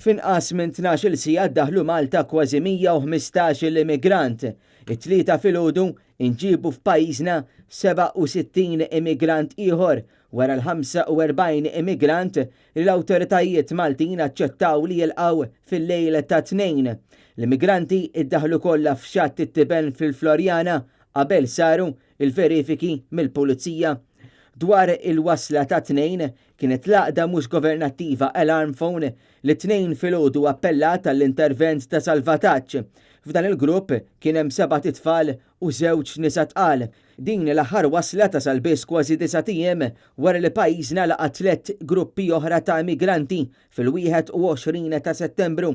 F'inqas minn 12-il siegħa daħlu Malta kważi 115-il immigrant. It-Tlieta filgħodu inġiebu f'pajjiżna 67 immigrant ieħor wara l-45 immigrant li l-awtoritajiet Maltin aċċettaw li jilqgħu fil-lejl tat-Tnejn. L-immigranti ddaħlu kollha f'Xatt it-Tiben fil-Floriana qabel saru l-verifiki mill-Pulizija. Dwar il-wasla tat-Tnejn, Kienet l-għaqda mhux governattiva Alarm Phone li t-Tnejn filgħodu appellat għall-intervent ta' salvataġġ. F'dan il-grupp kien hemm sebat itfal u żewġ nisa tqal. Din l-aħħar wasla tasal biss kważi disat ijiem wara li pajjiżna laqa' tlett gruppi oħra ta' immigranti fil-21 ta' Settembru.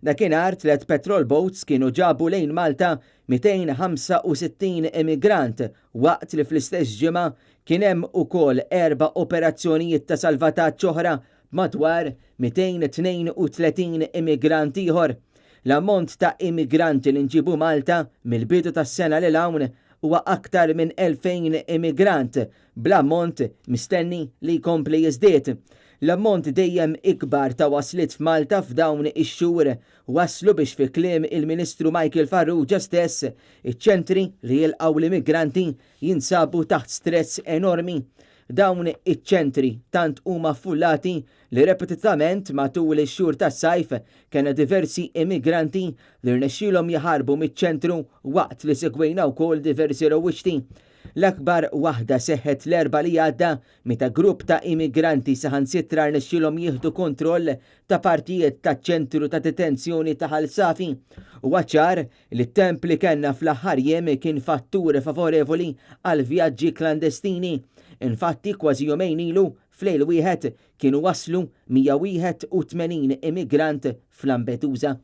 Dakinhar tlett patrol boats kienu ġabu lejn Malta 265 immigrant waqt li fl-istess ġimgħa Kien hemm ukoll erba' operazzjonijiet ta' salvataġġ oħra b'madwar 232 immigrant ieħor. L-ammont ta' immigranti li nġiebu Malta mill-bidu tas-sena lil hawn huwa aktar minn 2,000 immigrant, bl-ammont mistenni li jkompli jiżdied. L-ammont dejjem ikbar ta' wasliet f'Malta f'dawn ix-xhur wasslu biex fi kliem il-Ministru Michael Farrugia stess, iċ-ċentri li jilqgħu l-immigranti jinsabu taħt stress enormi. Dawn iċ-ċentri tant huma affullati li repetitament matul ix-xhur tas-sajf kellna diversi immigranti li rnexxielhom jaħarbu miċ-ċentru waqt li segwejna wkoll diversi rewwixti. L-akbar waħda seħħet l-Erbgħa li għadda meta grupp ta' immigranti saħansitra rnexxielhom jieħdu kontroll ta' partijiet taċ-ċentru ta' detenzjoni ta' Ħal Safi. Huwa ċar li t-temp li kellna fl-aħħar jiem kien fattur favorevoli għal vjaġġi klandestini. Infatti kważi jumejn ilu, f'lejl wieħed, kienu waslu 181 immigrant f'Lampedusa.